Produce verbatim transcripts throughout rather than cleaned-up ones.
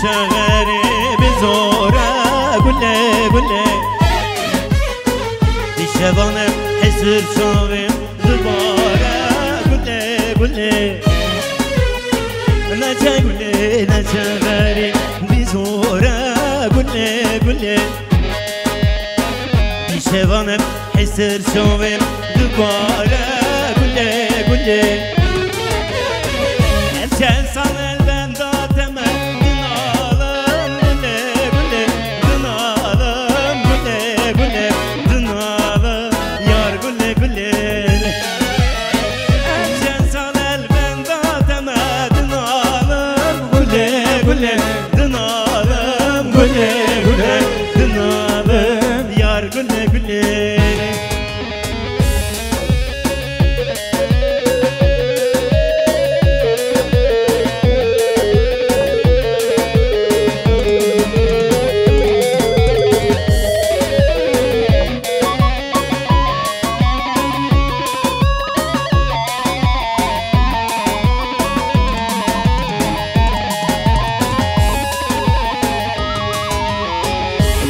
Çeverê bi zor e, gule, gule. Dişevan e, hesir çavê dibare, gule, gule. Neçe gule, neçe verî, bi zor e, gule, gule. Dişevan e, hesir çavê dibare, gule, gule. Ev çend sal el benda te me, dinalım, gule, gule, dinalım, gule, gule, dinalım, yar, gule, gule. Ev çend sal el benda te me, dinalım, gule, gule, dinalım, gule, gule, dinalım, yar, gule, gule.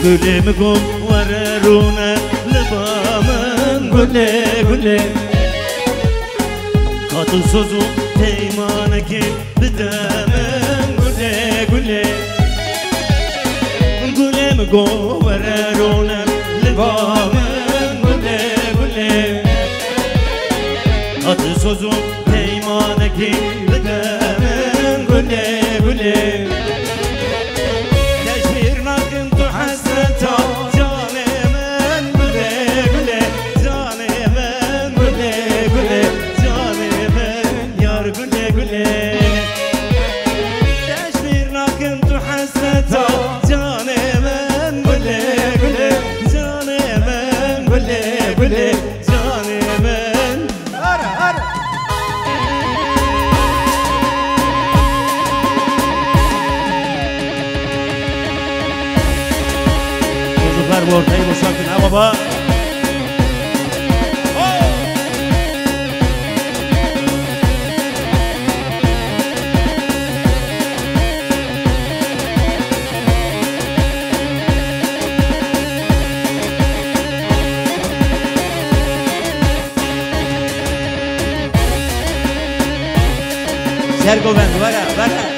Gulê min got were rûne li ba min, gulê, gulê. Ka tu soz û peymanekê bide min, gulê, gulê. Gulê min got were rûne li ba min, gulê, gulê. Ka tu soz û peymanekê bide min, gulê, gulê. Teşbîr nakin tu hesreta canê min, gulê, gulê, canê min, gulê, gulê, canê min, yar, gulê, gulê. Teşbîr nakin tu hesreta canê min, gulê, gulê, canê min, gulê, gulê, canê min. Ara, ara. Çocuklar, bu ortayı boşaltın ha baba. Sergovend, were, were.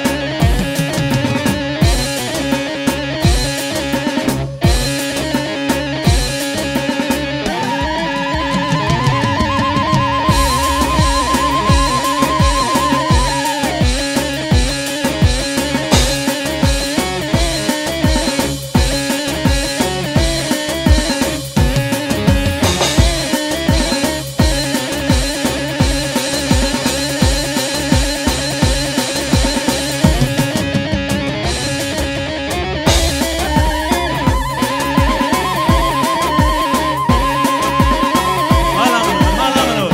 Mala min, mala min o.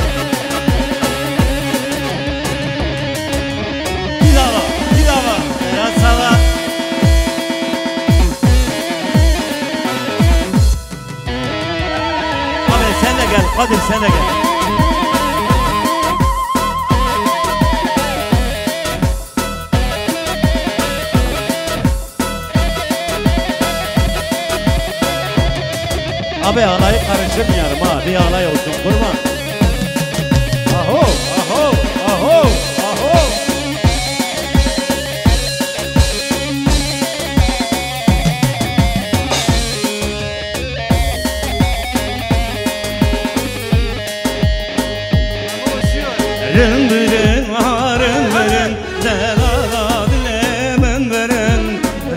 Bedava, bedava. Ya sava. Abi sen de gel, Kadir sen de gel. Abi alayı karıştırmayalım ha, bir alay olsun kurban. Aho, aho, aho, aho. Rin birin, ha, rin birin, delala dilê min birin.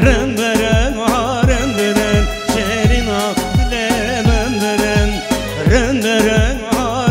Rin birin, ha, rin birin, şêrîna dilê min birin. Rin birin, ha,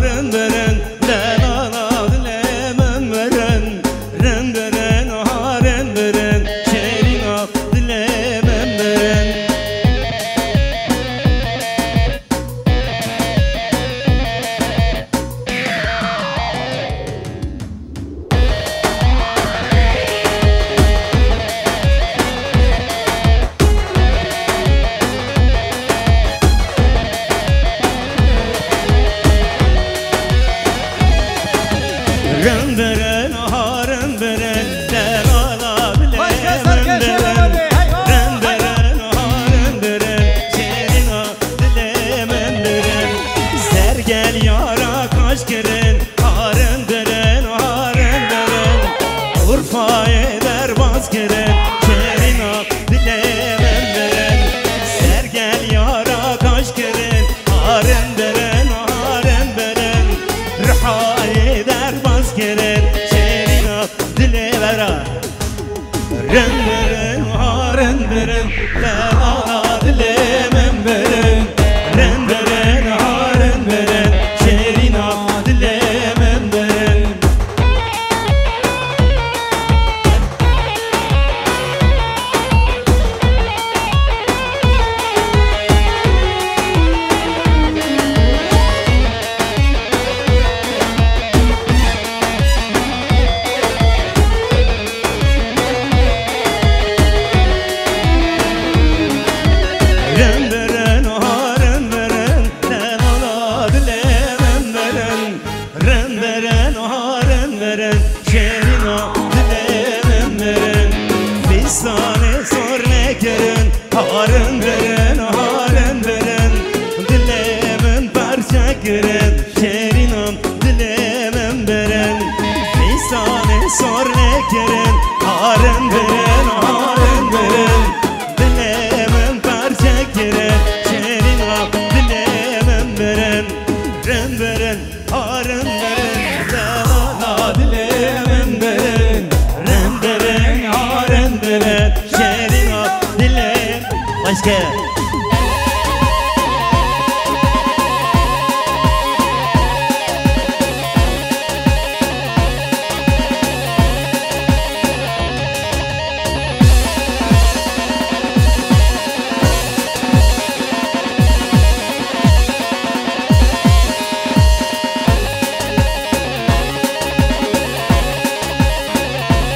Min birin, sergel yara kaş kirin, harin birin, harin birin, rihayê derbas kirin, şêrîna dilê vera. Rin birin, harin birin, delala dilê min birin, rin birin, harin birin, şêrîna dilê min birin. Rin birin, ha rin birin, delala dilê min birin. Rin birin, ha rin birin, şêrîna dilê min birin. Fîstanê sor nekirin, ha rin birin, ha rin birin, dilê min parçe kirin, şêrîna dilê min birin. Fîstanê sor nekirin, ha rin birin, ha rin birin, dilê min parçe kirin, şêrîna dilê min birin. Rin birin, ha rin birin, delala dilê min birin. Rin birin, ha rin birin, şêrîna dilê. Başka.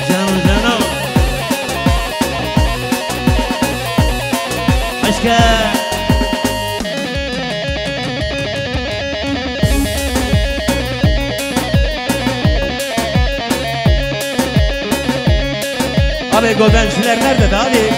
Cano, cano. Eşke. Abi, Gobenciler nerede de abi?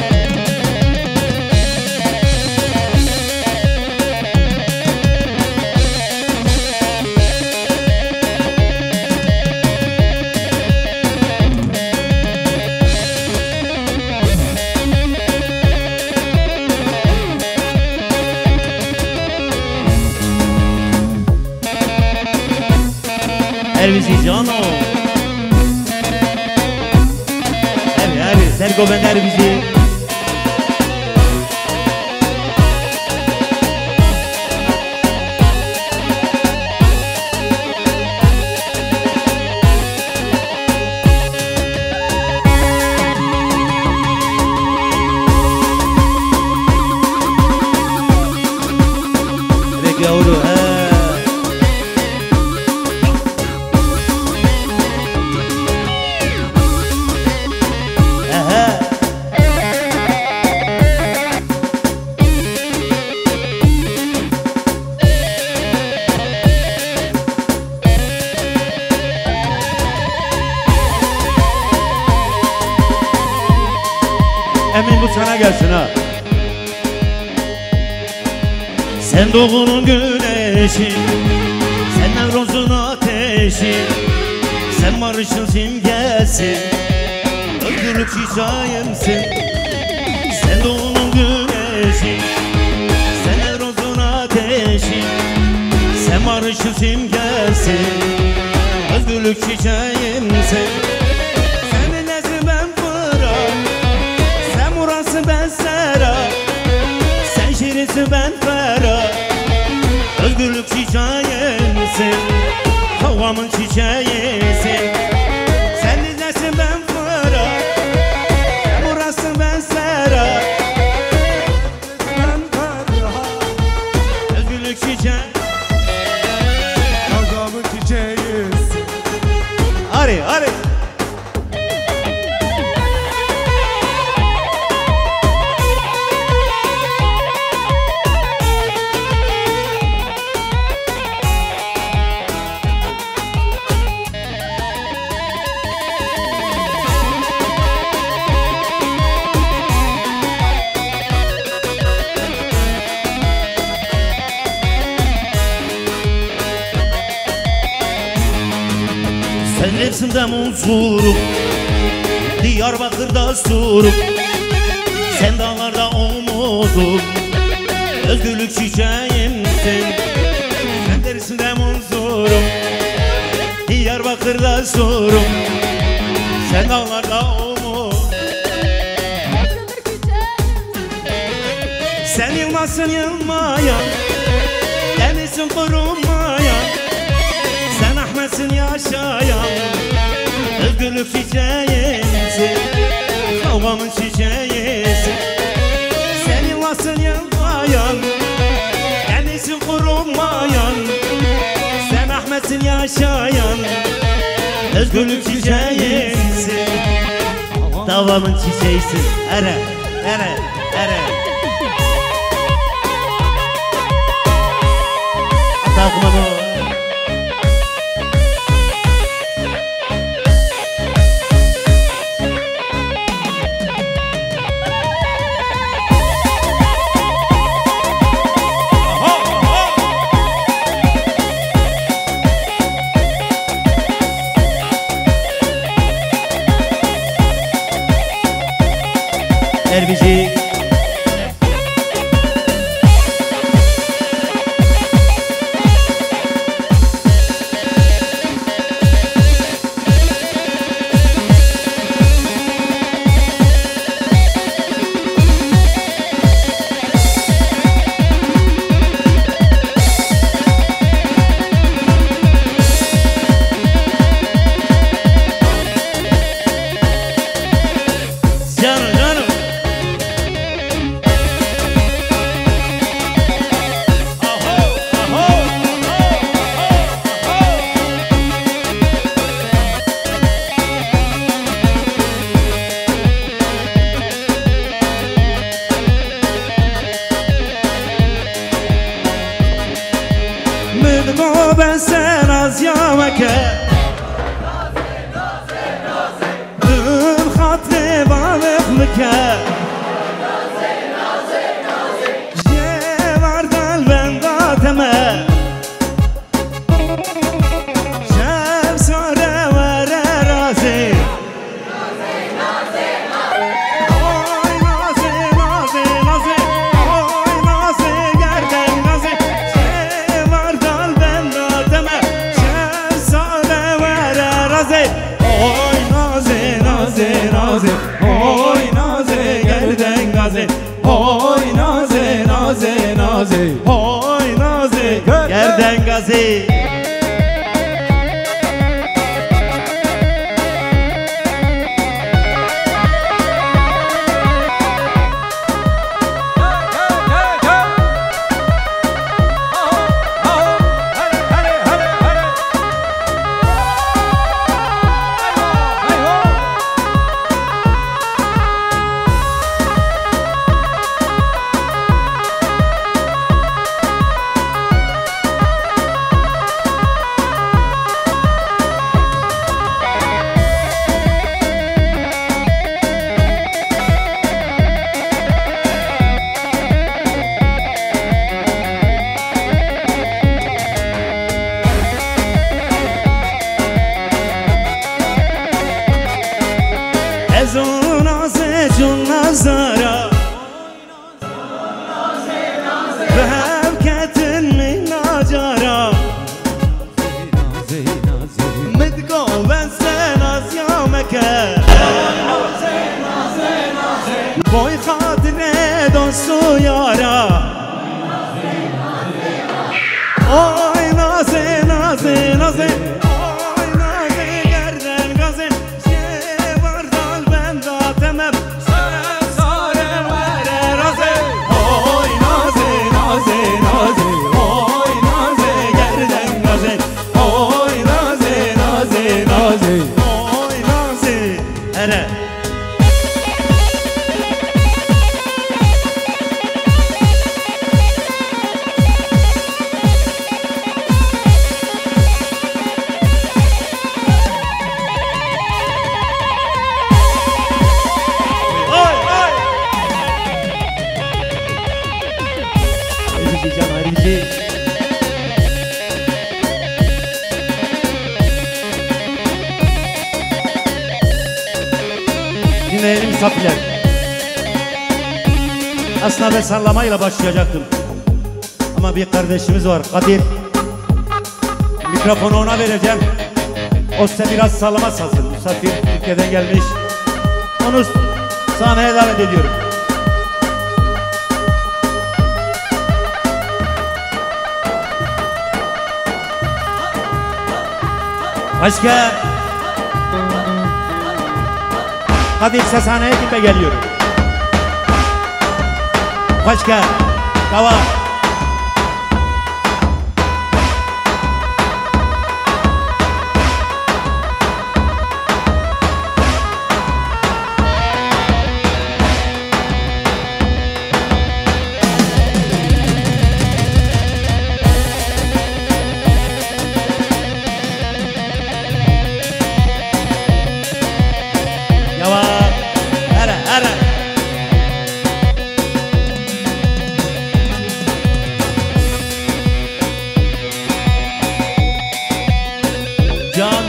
Ervizî cano. Ervî, ervî, ser govend Ervizî. Rek yavru, he. Ehe. Emin, bu sana gelsin ha. Sen doğunun güneşi, sen Nevroz'un ateşi, sen barışın simgesi, özgürlük çiçeğimsin. Sen doğunun güneşi, sen Nevroz'un ateşi, sen barışın simgesi, özgürlük çiçeğimsin. Sen nesin ben Fırat, sen Murat'sın ben Serap, sen Şirin'sin ben Ferhat. Özgürlük çiçeğimsin, havamın çiçeğisin. Sen nesin ben Fırat, sen Murat'sın ben Serap. Ben Ferhat. Özgürlük çiçeği. Havamın çiçeğisin. Arê, arê. Sen Dêrsim'de Munzuruk, Diyarbakır'da Suruk. Sen de Özgürlük çiçeğimsin. Sen Dersim'de Munzur'um, Diyarbakır'da Sur'um. Sen dağlarda umut. Sen yılmazsın yılmayan, denizsin kurumayan. Sen Ahmet'sin yaşayan, özgürlük çiçeğimsin, kavgamın çiçeğisin. Sen yılmazsın yılmayan, denizsin kurumayan. Sen Ahmet'sin yaşayan, özgürlük çiçeğisin. Davamın çiçeğisin. Ere, ere, ere. Takma bu. Derbijî. Canım, canım. Min digo bes e naziya me ke. Dil xatirê balix bike. Jê vardal benda teme. Şev sare were razê. Oy nazê, nazê, nazê. Oy nazê, gerden gazê. Şev vardal benda teme. Şev sare were razê. Oy nazê, nazê, nazê. Oy nazê, gerden gazê. Hoy nazê, nazê, nazê. Hoy nazê, gerden gazê. Ez û nazê çûn nazara. Bi hev ketin min nacara. Min digo bes e naziya me ke. Boy xatirê dost û yara. Oy nazê, nazê, nazê. Oy nazê, gerden gazê. Jê vardal benda teme. Şev sare were razê. Oy nazê, nazê, nazê. Oy nazê, gerden gazê. Oy nazê, nazê, nazê. Oy nazê. Here. Oy, oy. Êdî can herî jî. Dinleyelim misafirler. Aslında ben sallamayla başlayacaktım. Ama bir kardeşimiz var, Kadir. Mikrofonu ona vereceğim. O size biraz sallama çalsın. Misafir Türkiye'den gelmiş. Onu sahneye davet ediyorum. Başka? Hadi, size sahneye gitme geliyorum. Başka? Tamam. Yavaş. Here, here. Can,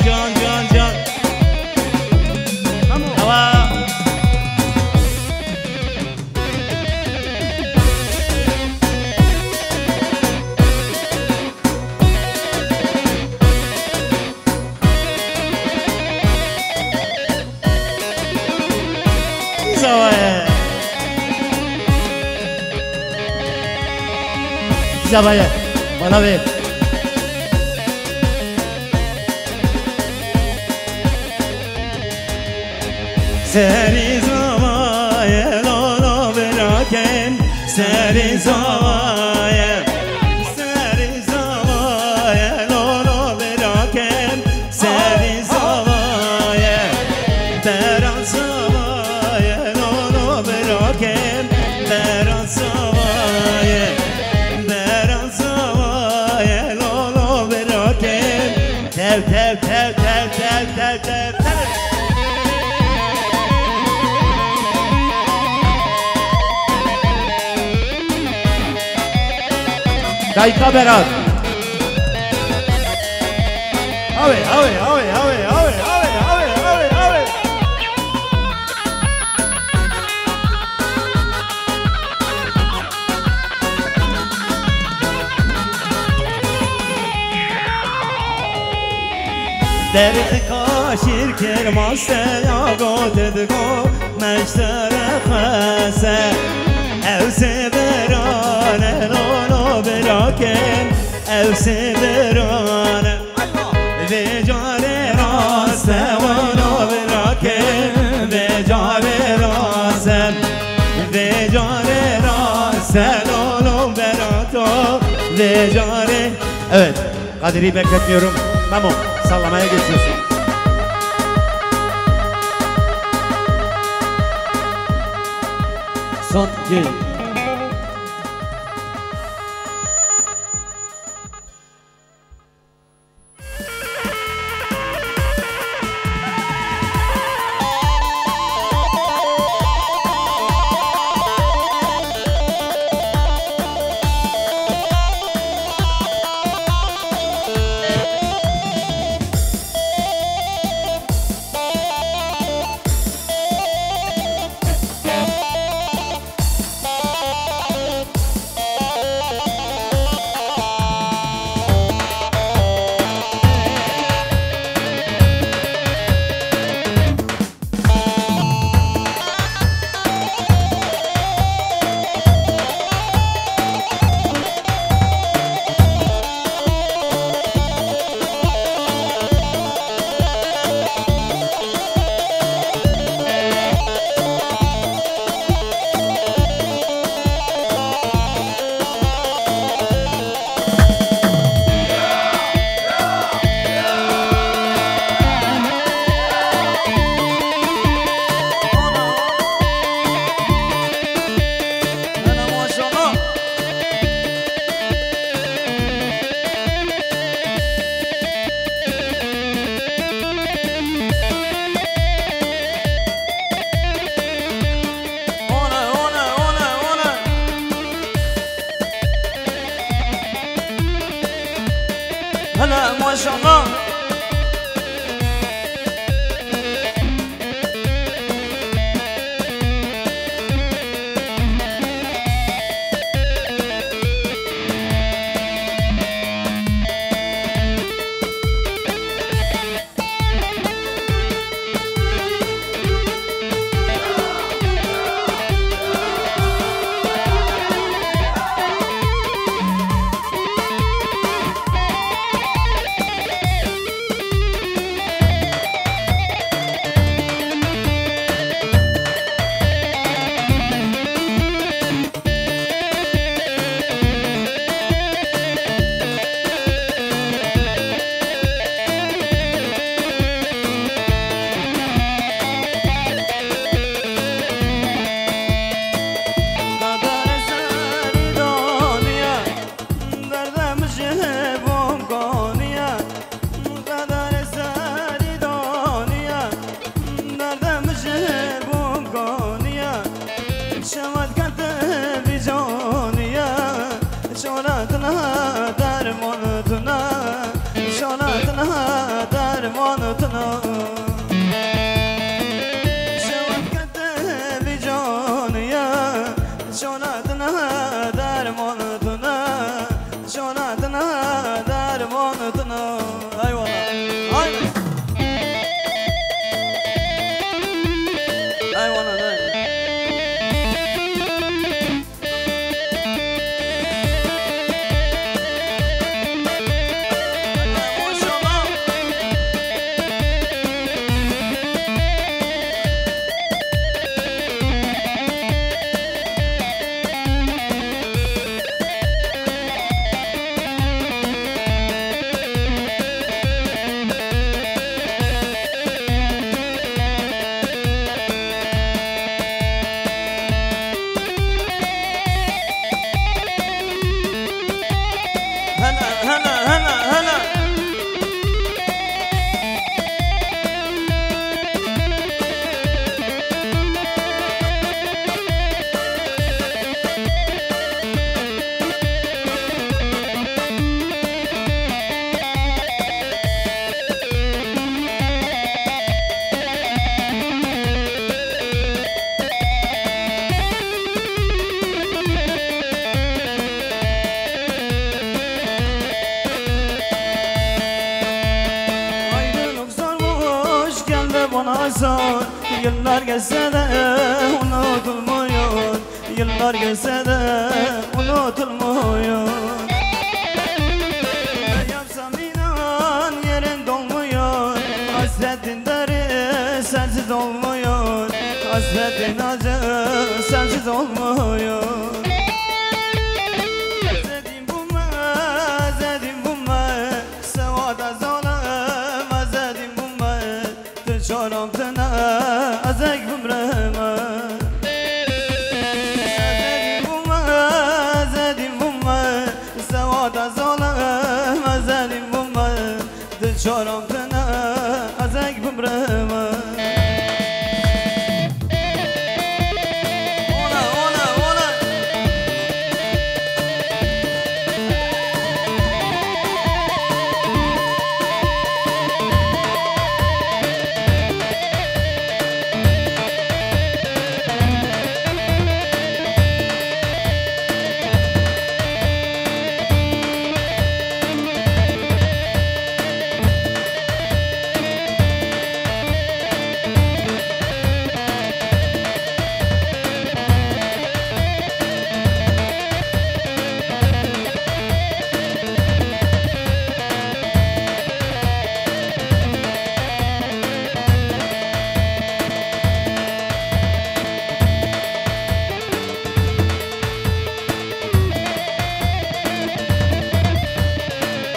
can, can. Tamam. Tamam. Zavaye. Zavaye. Bana ver. Serî zavaye, lolo biraken, serî zavaye. Serî zavaye, lolo biraken, serî zavaye. Deran zavaye, lolo biraken, deran zavaye. Deran zavaye, lolo biraken. Tev, tev, tev. Dayka Berat. Awe, awe, awe. Derdika şîrkir masteya gotidigo meştere xese. Ew sê birane lolo biraken, ew sê birane. Vê carê raste wano biraken, vê carê raste. Vê carê raste lolo berato, vê carê. Evet, Kadir'i bekletmiyorum. Memo, sallamaya geçiyorsun. Son iki. Hele maşallah. Zor, yıllar geçse de unutulmuyor. Yıllar geçse de unutulmuyor. Ne yapsam inan yerin dolmuyor. Hasretin deri sensiz olmuyor. Hasretin acı sensiz olmuyor. Özledim bu me, özledim bu me. Sewada zalım, özledim bu me. Tu çoram tine, ez ek bimreme. Ezedî bûme, ezedî bûme, sewada zalem, ezedî bûme. Tu çoram tine, ez ek bimreme. Ola, ola, ola.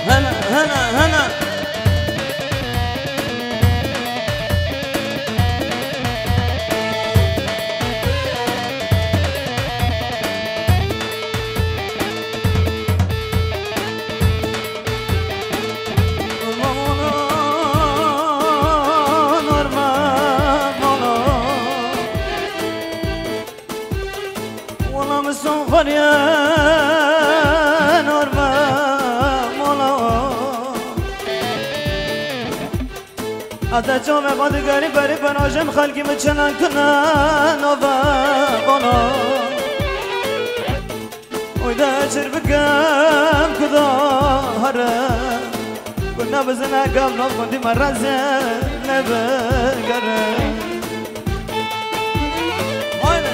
Hela, hela, hela. Wala min son xweriye norme mola. Ete çavê xwe digerî berî berajim xelkî min çinek tune nave bana. Oy de çir bikim ku da here. Ku nebizine gam nav xwendî me rezê nebigere. Haydi.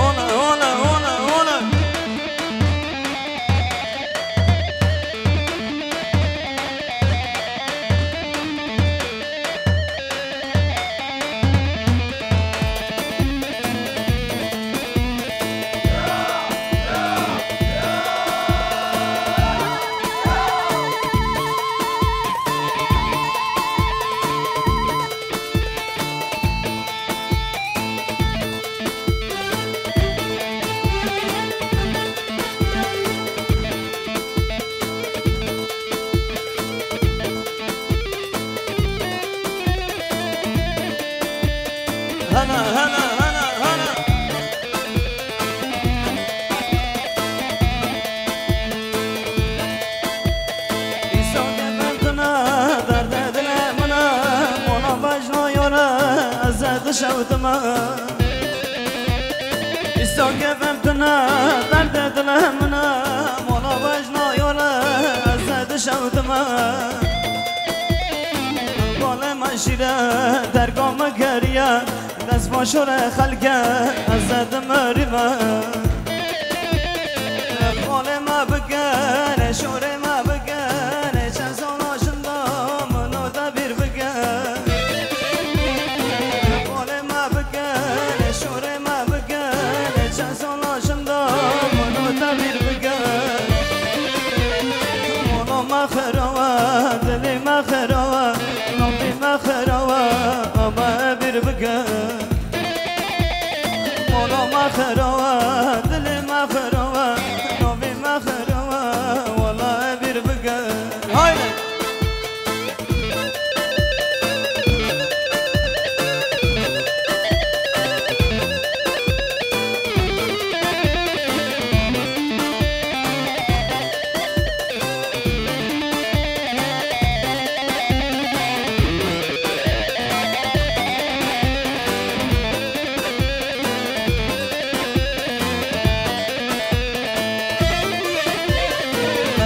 Ola, ola, ola, ola. Hana, hana, hana, hana. Îsa kefem tune derdê dilê min e, mona vejna yare ez ê dişewtime. Îsa kefem tune derdê dilê min e, mona vejna yare ez ê dişewtime. Balê me Şîre derga me geriye, dest başore xelke, ez ê dimirîme. Xalê me bigere, şorê me bigere, çend sala jinda min o te bîr bike. Xalê me bigere, şorê me bigere, çend sala jinda min o te bîr bike. Mala me xirawe, dilê me xirawe, navê me xirawe, ama bîr bike. Mala me xirawe, dilê me xirawe, navê me xirawe, wala bîr bike. Haydi.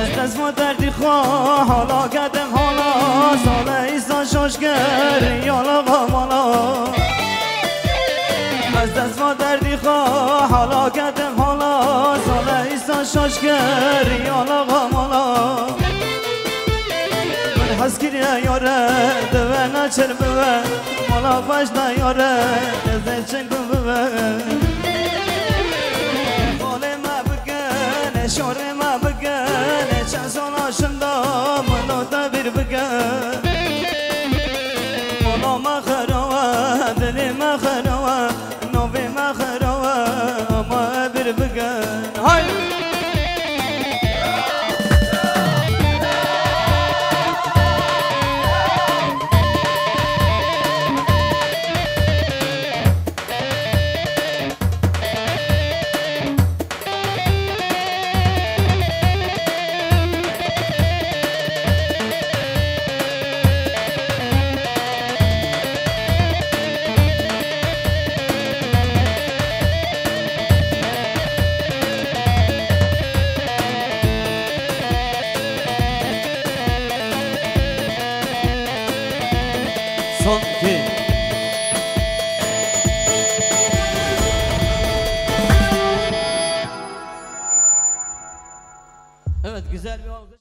Ez dest bo derdî xwe hala gedim hala, sale îsa şaş kir yala xwe mala. Ez dest bo derdî xwe hala gedim hala, sale îsa şaş kir yala xwe mala. Min hez kiriye yare, dibe neçir bibe, mala xweş de yare, ez ê çing bibe. Xalê me bigere, şorê me bigere, çend sala jinda min o te bîr bike. Mala me xirawe, dilê me xirawe, navê me xirawe, ama bîr bike. Hay! Son iki. Evet, güzel bir alkış.